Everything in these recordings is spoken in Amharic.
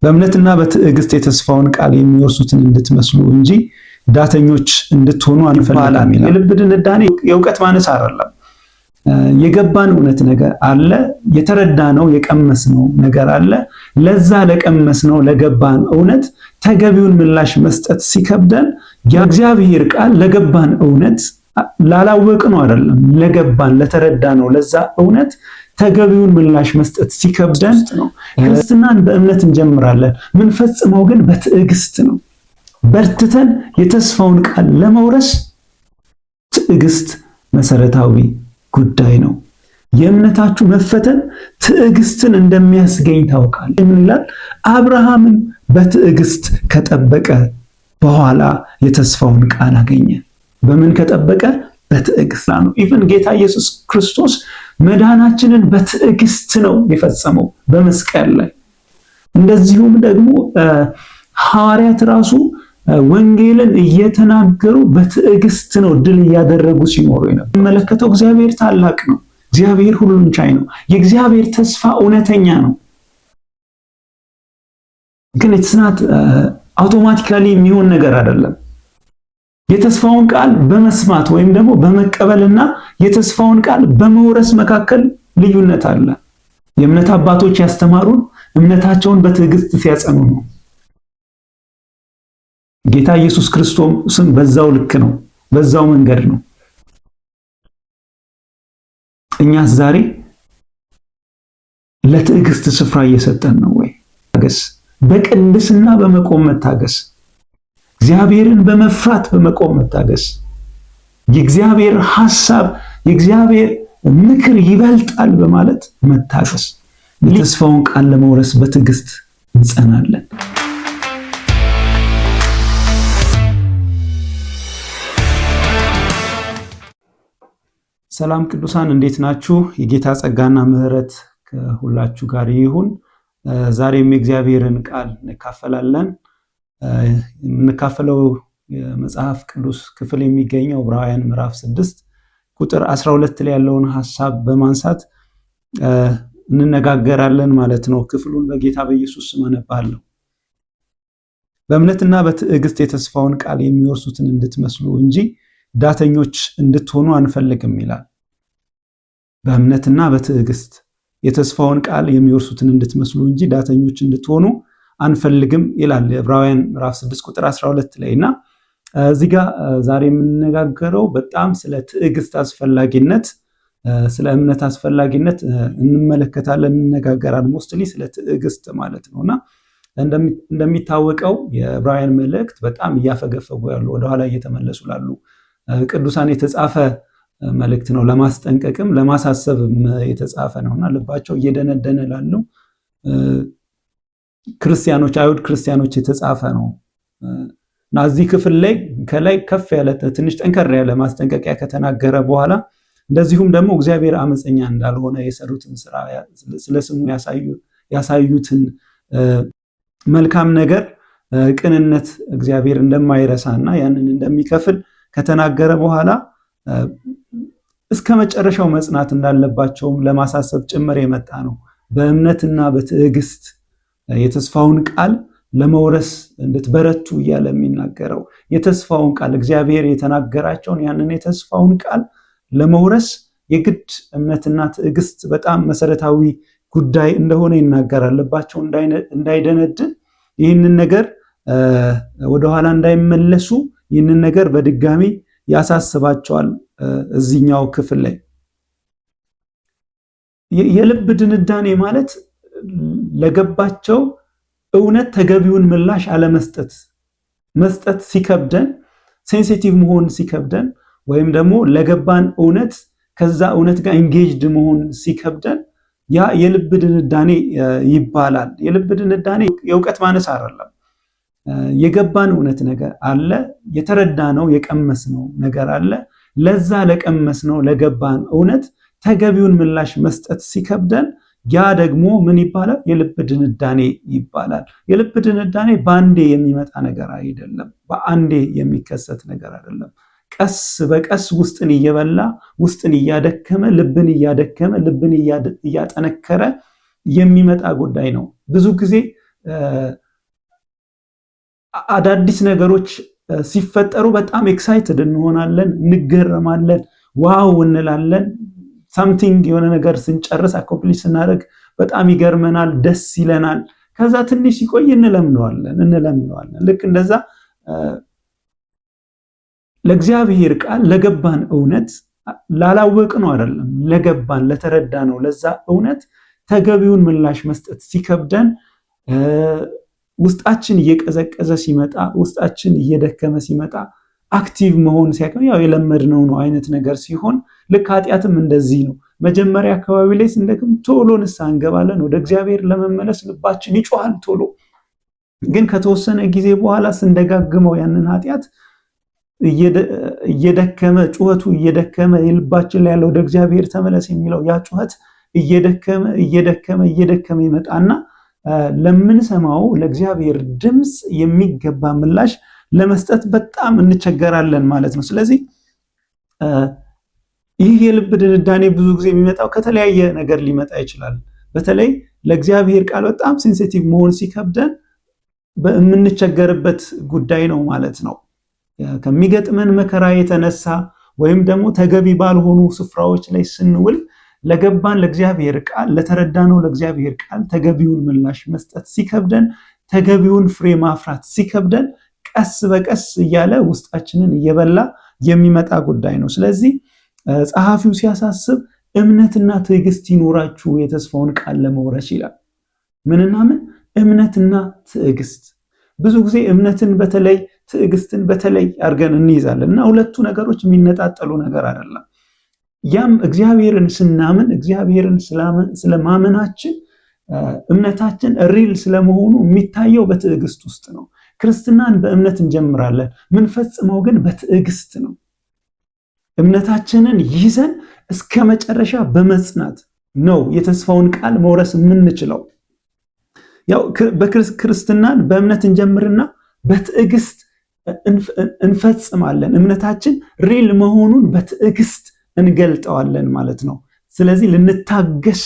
በእምነትና በትዕግስት የተስፋውን ቃል የሚወርሱትን እንድትመስሉ እንጂ ዳተኞች እንድትሆኑ አንፈልግም ይላል። የልብ ድንዳኔ የእውቀት ማነስ አይደለም። የገባን እውነት ነገር አለ፣ የተረዳነው የቀመስነው ነገር አለ። ለዛ ለቀመስነው ለገባን እውነት ተገቢውን ምላሽ መስጠት ሲከብደን የእግዚአብሔር ቃል ለገባን እውነት ላላወቅነው አይደለም፣ ለገባን ለተረዳነው ለዛ እውነት ተገቢውን ምላሽ መስጠት ሲከብደን ነው። ክርስትናን በእምነት እንጀምራለን፣ ምንፈጽመው ግን በትዕግስት ነው። በርትተን የተስፋውን ቃል ለመውረስ ትዕግስት መሰረታዊ ጉዳይ ነው። የእምነታችሁ መፈተን ትዕግስትን እንደሚያስገኝ ታውቃል። ምን ይላል? አብርሃምም በትዕግስት ከጠበቀ በኋላ የተስፋውን ቃል አገኘ። በምን ከጠበቀ? በትዕግስት ነው። Even ጌታ ኢየሱስ ክርስቶስ መዳናችንን በትዕግስት ነው የፈጸመው በመስቀል ላይ። እንደዚሁም ደግሞ ሐዋርያት ራሱ ወንጌልን እየተናገሩ በትዕግስት ነው ድል እያደረጉ ሲኖሩ ነበር። መለከተው እግዚአብሔር ታላቅ ነው። እግዚአብሔር ሁሉን ቻይ ነው። የእግዚአብሔር ተስፋ እውነተኛ ነው። ግን it's not automatically የሚሆን ነገር አይደለም። የተስፋውን ቃል በመስማት ወይም ደግሞ በመቀበልና የተስፋውን ቃል በመውረስ መካከል ልዩነት አለ። የእምነት አባቶች ያስተማሩን እምነታቸውን በትዕግስት ሲያጸኑ ነው። ጌታ ኢየሱስ ክርስቶስም በዛው ልክ ነው፣ በዛው መንገድ ነው። እኛስ ዛሬ ለትዕግስት ስፍራ እየሰጠን ነው ወይ? በቅድስና በመቆም መታገስ፣ እግዚአብሔርን በመፍራት በመቆም መታገስ፣ የእግዚአብሔር ሐሳብ የእግዚአብሔር ምክር ይበልጣል በማለት መታገስ፣ የተስፋውን ቃል ለመውረስ በትዕግስት እንጸናለን። ሰላም ቅዱሳን እንዴት ናችሁ? የጌታ ጸጋና ምሕረት ከሁላችሁ ጋር ይሁን። ዛሬም የእግዚአብሔርን ቃል እንካፈላለን። የምንካፈለው የመጽሐፍ ቅዱስ ክፍል የሚገኘው ዕብራውያን ምዕራፍ 6 ቁጥር 12 ላይ ያለውን ሐሳብ በማንሳት እንነጋገራለን ማለት ነው። ክፍሉን በጌታ በኢየሱስ ስም አነባለሁ። በእምነትና በትዕግስት የተስፋውን ቃል የሚወርሱትን እንድትመስሉ እንጂ ዳተኞች እንድትሆኑ አንፈልግም ይላል። በእምነትና በትዕግስት የተስፋውን ቃል የሚወርሱትን እንድትመስሉ እንጂ ዳተኞች እንድትሆኑ አንፈልግም ይላል ዕብራውያን ምዕራፍ 6 ቁጥር 12 ላይ። እና እዚህ ጋር ዛሬ የምንነጋገረው በጣም ስለ ትዕግስት አስፈላጊነት፣ ስለ እምነት አስፈላጊነት እንመለከታለን፣ እንነጋገራለን። Mostly ስለ ትዕግስት ማለት ነውና እንደሚታወቀው የዕብራውያን መልእክት በጣም እያፈገፈጉ ያሉ ወደኋላ እየተመለሱ ላሉ ቅዱሳን የተጻፈ መልእክት ነው። ለማስጠንቀቅም ለማሳሰብም የተጻፈ ነውና ልባቸው እየደነደነ ላሉ ክርስቲያኖች፣ አይሁድ ክርስቲያኖች የተጻፈ ነው። እና እዚህ ክፍል ላይ ከላይ ከፍ ያለ ትንሽ ጠንከር ያለ ማስጠንቀቂያ ከተናገረ በኋላ እንደዚሁም ደግሞ እግዚአብሔር አመፀኛ እንዳልሆነ የሰሩትን ስራ ስለ ስሙ ያሳዩትን መልካም ነገር ቅንነት እግዚአብሔር እንደማይረሳና ያንን እንደሚከፍል ከተናገረ በኋላ እስከ መጨረሻው መጽናት እንዳለባቸውም ለማሳሰብ ጭምር የመጣ ነው። በእምነትና በትዕግስት የተስፋውን ቃል ለመውረስ እንድትበረቱ እያለ የሚናገረው የተስፋውን ቃል እግዚአብሔር የተናገራቸውን ያንን የተስፋውን ቃል ለመውረስ የግድ እምነትና ትዕግስት በጣም መሰረታዊ ጉዳይ እንደሆነ ይናገራል። ልባቸው እንዳይደነድን ይህንን ነገር ወደኋላ እንዳይመለሱ ይህንን ነገር በድጋሚ ያሳስባቸዋል። እዚህኛው ክፍል ላይ የልብ ድንዳኔ ማለት ለገባቸው እውነት ተገቢውን ምላሽ አለመስጠት፣ መስጠት ሲከብደን፣ sensitive መሆን ሲከብደን፣ ወይም ደግሞ ለገባን እውነት ከዛ እውነት ጋር engaged መሆን ሲከብደን ያ የልብ ድንዳኔ ይባላል። የልብ ድንዳኔ የእውቀት ማነስ አይደለም። የገባን እውነት ነገር አለ፣ የተረዳነው የቀመስነው ነገር አለ። ለዛ ለቀመስነው ለገባን እውነት ተገቢውን ምላሽ መስጠት ሲከብደን ያ ደግሞ ምን ይባላል? የልብ ድንዳኔ ይባላል። የልብ ድንዳኔ በአንዴ የሚመጣ ነገር አይደለም። በአንዴ የሚከሰት ነገር አይደለም። ቀስ በቀስ ውስጥን እየበላ ውስጥን እያደከመ ልብን እያደከመ ልብን እያጠነከረ የሚመጣ ጉዳይ ነው። ብዙ ጊዜ አዳዲስ ነገሮች ሲፈጠሩ በጣም excited እንሆናለን፣ እንገረማለን፣ wow እንላለን። Something የሆነ ነገር ስንጨርስ፣ accomplish ስናደርግ በጣም ይገርመናል፣ ደስ ይለናል። ከዛ ትንሽ ሲቆይ እንለምደዋለን። ልክ እንደዛ ለእግዚአብሔር ቃል፣ ለገባን እውነት፣ ላላወቅነው አይደለም፣ ለገባን፣ ለተረዳነው ለዛ እውነት ተገቢውን ምላሽ መስጠት ሲከብደን፣ ውስጣችን እየቀዘቀዘ ሲመጣ፣ ውስጣችን እየደከመ ሲመጣ፣ active መሆን ሲያቅተን፣ ያው የለመድነው ነው አይነት ነገር ሲሆን፣ ልክ ኃጢአትም እንደዚህ ነው። መጀመሪያ አካባቢ ላይ ስንደክም ቶሎ ንስሐ እንገባለን። ወደ እግዚአብሔር ለመመለስ ልባችን ይጮሃል ቶሎ። ግን ከተወሰነ ጊዜ በኋላ ስንደጋግመው ያንን ኃጢአት እየደከመ፣ ጩኸቱ እየደከመ፣ የልባችን ላይ ያለው ወደ እግዚአብሔር ተመለስ የሚለው ያ ጩኸት እየደከመ እየደከመ እየደከመ ይመጣና ለምንሰማው ለእግዚአብሔር ድምፅ የሚገባ ምላሽ ለመስጠት በጣም እንቸገራለን ማለት ነው። ስለዚህ ይህ የልብ ድንዳኔ ብዙ ጊዜ የሚመጣው ከተለያየ ነገር ሊመጣ ይችላል። በተለይ ለእግዚአብሔር ቃል በጣም sensitive መሆን ሲከብደን የምንቸገርበት ጉዳይ ነው ማለት ነው። ከሚገጥመን መከራ የተነሳ ወይም ደግሞ ተገቢ ባልሆኑ ስፍራዎች ላይ ስንውል ለገባን ለእግዚአብሔር ቃል፣ ለተረዳነው ለእግዚአብሔር ቃል ተገቢውን ምላሽ መስጠት ሲከብደን፣ ተገቢውን ፍሬ ማፍራት ሲከብደን፣ ቀስ በቀስ እያለ ውስጣችንን እየበላ የሚመጣ ጉዳይ ነው። ስለዚህ ጸሐፊው ሲያሳስብ እምነትና ትዕግስት ይኑራችሁ የተስፋውን ቃል ለመውረስ ይላል። ምንና ምን? እምነትና ትዕግስት። ብዙ ጊዜ እምነትን በተለይ፣ ትዕግስትን በተለይ አድርገን እንይዛለን እና ሁለቱ ነገሮች የሚነጣጠሉ ነገር አይደለም። ያም እግዚአብሔርን ስናምን፣ እግዚአብሔርን ስለማመናችን፣ እምነታችን real ስለመሆኑ የሚታየው በትዕግስት ውስጥ ነው። ክርስትናን በእምነት እንጀምራለን፣ ምንፈጽመው ግን በትዕግስት ነው። እምነታችንን ይዘን እስከ መጨረሻ በመጽናት ነው የተስፋውን ቃል መውረስ የምንችለው። ያው በክርስትናን በእምነት እንጀምርና በትዕግስት እንፈጽማለን። እምነታችን real መሆኑን በትዕግስት እንገልጠዋለን ማለት ነው። ስለዚህ ልንታገስ፣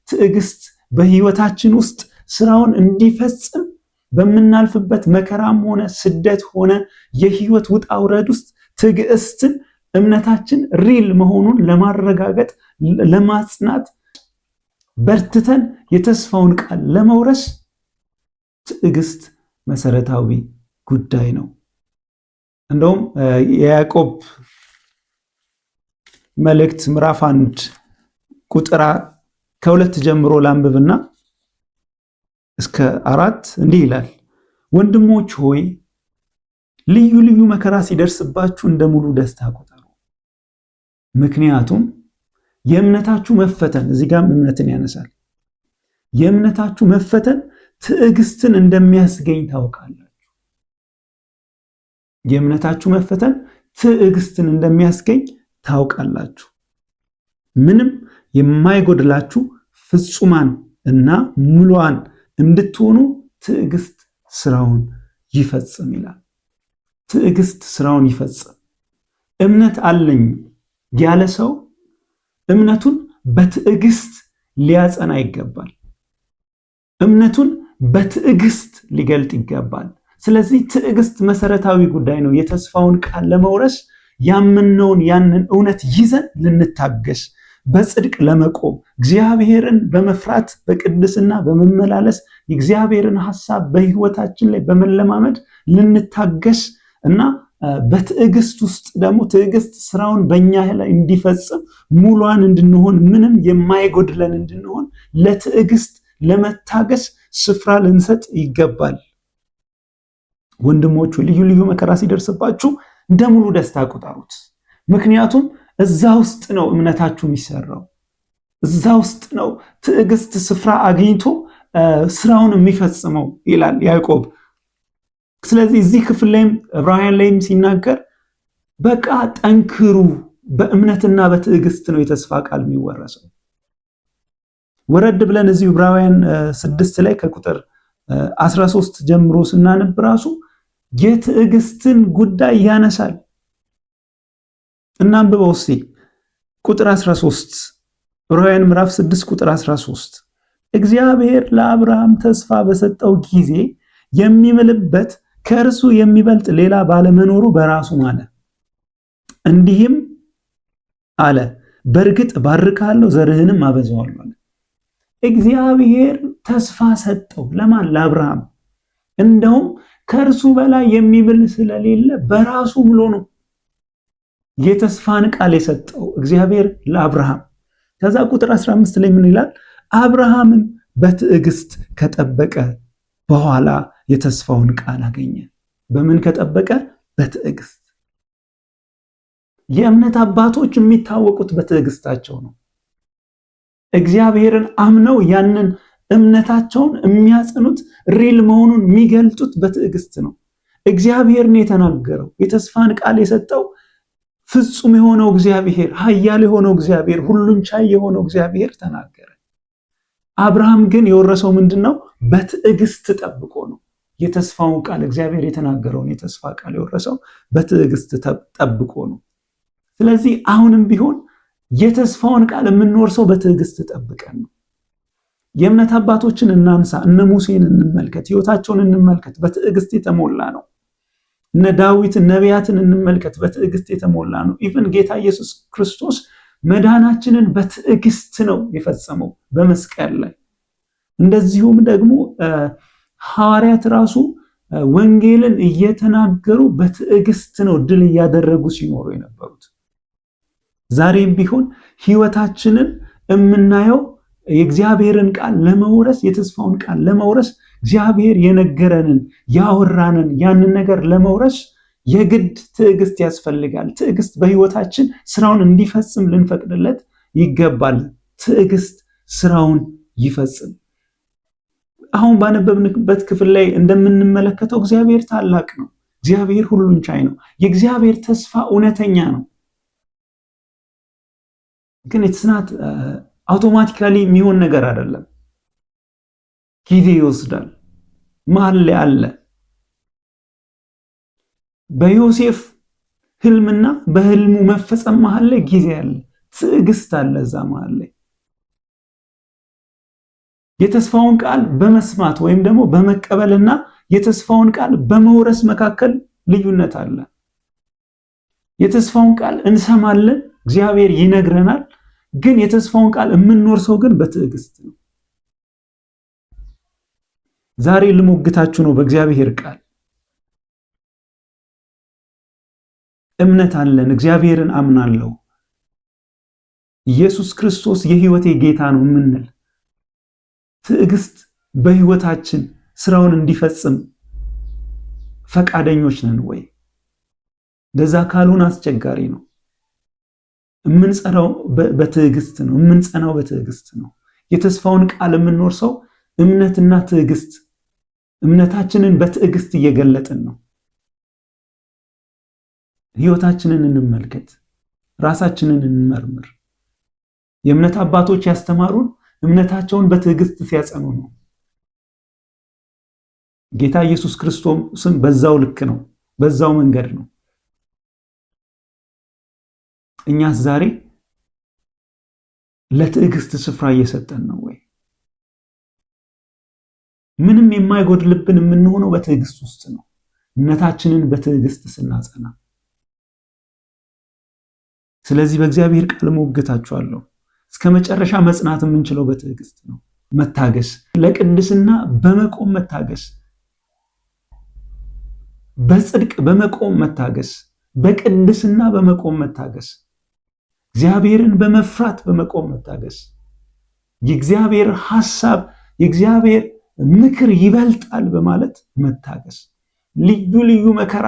ትዕግስት በህይወታችን ውስጥ ስራውን እንዲፈጽም፣ በምናልፍበት መከራም ሆነ ስደት ሆነ የህይወት ውጣ ውረድ ውስጥ ትዕግስትን እምነታችን real መሆኑን ለማረጋገጥ፣ ለማጽናት፣ በርትተን የተስፋውን ቃል ለመውረስ ትዕግስት መሰረታዊ ጉዳይ ነው። እንደውም የያዕቆብ መልእክት ምዕራፍ 1 ቁጥር ከ2 ጀምሮ ላንብብና እስከ 4 እንዲህ ይላል። ወንድሞች ሆይ፣ ልዩ ልዩ መከራ ሲደርስባችሁ እንደ ሙሉ ደስታ ቁጠሩ። ምክንያቱም የእምነታችሁ መፈተን፣ እዚህ ጋርም እምነትን ያነሳል። የእምነታችሁ መፈተን ትዕግስትን እንደሚያስገኝ ታውቃላችሁ። የእምነታችሁ መፈተን ትዕግስትን እንደሚያስገኝ ታውቃላችሁ። ምንም የማይጎድላችሁ ፍጹማን እና ሙሉዋን እንድትሆኑ ትዕግስት ስራውን ይፈጽም ይላል። ትዕግስት ስራውን ይፈጽም። እምነት አለኝ ያለ ሰው እምነቱን በትዕግስት ሊያጸና ይገባል። እምነቱን በትዕግስት ሊገልጥ ይገባል። ስለዚህ ትዕግስት መሰረታዊ ጉዳይ ነው። የተስፋውን ቃል ለመውረስ ያመንነውን ያንን እውነት ይዘን ልንታገስ፣ በጽድቅ ለመቆም፣ እግዚአብሔርን በመፍራት በቅድስና በመመላለስ፣ የእግዚአብሔርን ሐሳብ በህይወታችን ላይ በመለማመድ ልንታገስ እና በትዕግስት ውስጥ ደግሞ ትዕግስት ስራውን በእኛ ላይ እንዲፈጽም፣ ሙሉዋን እንድንሆን፣ ምንም የማይጎድለን እንድንሆን ለትዕግስት፣ ለመታገስ ስፍራ ልንሰጥ ይገባል። ወንድሞች፣ ልዩ ልዩ መከራ ሲደርስባችሁ እንደ ሙሉ ደስታ ቁጠሩት። ምክንያቱም እዛ ውስጥ ነው እምነታችሁ የሚሰራው። እዛ ውስጥ ነው ትዕግስት ስፍራ አግኝቶ ስራውን የሚፈጽመው ይላል ያዕቆብ። ስለዚህ እዚህ ክፍል ላይም፣ ዕብራውያን ላይም ሲናገር በቃ ጠንክሩ፣ በእምነትና በትዕግስት ነው የተስፋ ቃል የሚወረሰው። ወረድ ብለን እዚሁ ዕብራውያን 6 ላይ ከቁጥር 13 ጀምሮ ስናነብ ራሱ የትዕግስትን ጉዳይ ያነሳል። እናንብበው እስቲ፣ ቁጥር 13፣ ዕብራውያን ምዕራፍ 6 ቁጥር 13። እግዚአብሔር ለአብርሃም ተስፋ በሰጠው ጊዜ የሚምልበት ከእርሱ የሚበልጥ ሌላ ባለመኖሩ በራሱ ማለ። እንዲህም አለ፣ በእርግጥ ባርካለሁ፣ ዘርህንም አበዛዋለሁ። እግዚአብሔር ተስፋ ሰጠው። ለማን? ለአብርሃም። እንደውም ከእርሱ በላይ የሚምል ስለሌለ በራሱ ምሎ ነው የተስፋን ቃል የሰጠው እግዚአብሔር ለአብርሃም። ከዛ ቁጥር 15 ላይ ምን ይላል? አብርሃምም በትዕግስት ከጠበቀ በኋላ የተስፋውን ቃል አገኘ። በምን ከጠበቀ? በትዕግስት። የእምነት አባቶች የሚታወቁት በትዕግስታቸው ነው። እግዚአብሔርን አምነው ያንን እምነታቸውን የሚያጸኑት፣ real መሆኑን የሚገልጡት በትዕግስት ነው። እግዚአብሔርን የተናገረው፣ የተስፋን ቃል የሰጠው ፍጹም የሆነው እግዚአብሔር፣ ኃያል የሆነው እግዚአብሔር፣ ሁሉን ቻይ የሆነው እግዚአብሔር ተናገረ። አብርሃም ግን የወረሰው ምንድን ነው? በትዕግስት ጠብቆ ነው። የተስፋውን ቃል፣ እግዚአብሔር የተናገረውን የተስፋ ቃል የወረሰው በትዕግስት ጠብቆ ነው። ስለዚህ አሁንም ቢሆን የተስፋውን ቃል የምንወርሰው በትዕግስት ጠብቀን ነው። የእምነት አባቶችን እናንሳ፣ እነ ሙሴን እንመልከት፣ ህይወታቸውን እንመልከት። በትዕግስት የተሞላ ነው። እነ ዳዊትን፣ ነቢያትን እንመልከት፣ በትዕግስት የተሞላ ነው። Even ጌታ ኢየሱስ ክርስቶስ መዳናችንን በትዕግስት ነው የፈጸመው በመስቀል ላይ። እንደዚሁም ደግሞ ሐዋርያት ራሱ ወንጌልን እየተናገሩ በትዕግስት ነው ድል እያደረጉ ሲኖሩ የነበሩት። ዛሬም ቢሆን ህይወታችንን የምናየው የእግዚአብሔርን ቃል ለመውረስ፣ የተስፋውን ቃል ለመውረስ፣ እግዚአብሔር የነገረንን፣ ያወራንን ያንን ነገር ለመውረስ የግድ ትዕግስት ያስፈልጋል። ትዕግስት በህይወታችን ስራውን እንዲፈጽም ልንፈቅድለት ይገባል። ትዕግስት ስራውን ይፈጽም። አሁን ባነበብንበት ክፍል ላይ እንደምንመለከተው እግዚአብሔር ታላቅ ነው። እግዚአብሔር ሁሉን ቻይ ነው። የእግዚአብሔር ተስፋ እውነተኛ ነው። ግን it's not automatically የሚሆን ነገር አይደለም። ጊዜ ይወስዳል። መሀል ላይ አለ። በዮሴፍ ህልምና በህልሙ መፈጸም መሀል ላይ ጊዜ አለ፣ ትዕግስት አለ እዛ መሀል ላይ። የተስፋውን ቃል በመስማት ወይም ደግሞ በመቀበልና የተስፋውን ቃል በመውረስ መካከል ልዩነት አለ። የተስፋውን ቃል እንሰማለን፣ እግዚአብሔር ይነግረናል። ግን የተስፋውን ቃል የምንወርሰው ግን በትዕግስት ነው። ዛሬ ልሞግታችሁ ነው በእግዚአብሔር ቃል። እምነት አለን፣ እግዚአብሔርን አምናለሁ፣ ኢየሱስ ክርስቶስ የህይወቴ ጌታ ነው የምንል፣ ትዕግስት በህይወታችን ስራውን እንዲፈጽም ፈቃደኞች ነን ወይ? እንደዛ ካልሆነ አስቸጋሪ ነው። የምንጸናው በትዕግስት ነው። የምንጸናው በትዕግስት ነው። የተስፋውን ቃል የምንወርሰው እምነትና ትዕግስት፣ እምነታችንን በትዕግስት እየገለጥን ነው። ህይወታችንን እንመልከት፣ ራሳችንን እንመርምር። የእምነት አባቶች ያስተማሩን እምነታቸውን በትዕግስት ሲያጸኑ ነው። ጌታ ኢየሱስ ክርስቶስም በዛው ልክ ነው፣ በዛው መንገድ ነው። እኛስ ዛሬ ለትዕግስት ስፍራ እየሰጠን ነው ወይ? ምንም የማይጎድልብን የምንሆነው በትዕግስት ውስጥ ነው። እምነታችንን በትዕግስት ስናጸና። ስለዚህ በእግዚአብሔር ቃል ሞግታችኋለሁ። እስከ መጨረሻ መጽናት የምንችለው በትዕግስት ነው። መታገስ፣ ለቅድስና በመቆም መታገስ፣ በጽድቅ በመቆም መታገስ፣ በቅድስና በመቆም መታገስ፣ እግዚአብሔርን በመፍራት በመቆም መታገስ፣ የእግዚአብሔር ሐሳብ፣ የእግዚአብሔር ምክር ይበልጣል በማለት መታገስ፣ ልዩ ልዩ መከራ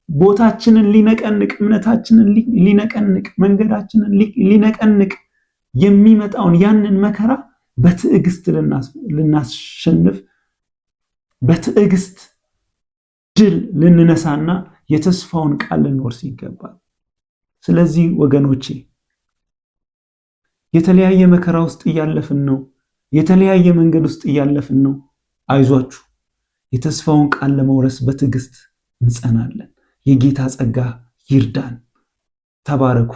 ቦታችንን ሊነቀንቅ፣ እምነታችንን ሊነቀንቅ፣ መንገዳችንን ሊነቀንቅ የሚመጣውን ያንን መከራ በትዕግስት ልናሸንፍ፣ በትዕግስት ድል ልንነሳና የተስፋውን ቃል ልንወርስ ይገባል። ስለዚህ ወገኖቼ፣ የተለያየ መከራ ውስጥ እያለፍን ነው። የተለያየ መንገድ ውስጥ እያለፍን ነው። አይዟችሁ፣ የተስፋውን ቃል ለመውረስ በትዕግስት እንጸናለን። የጌታ ጸጋ ይርዳን። ተባረኩ።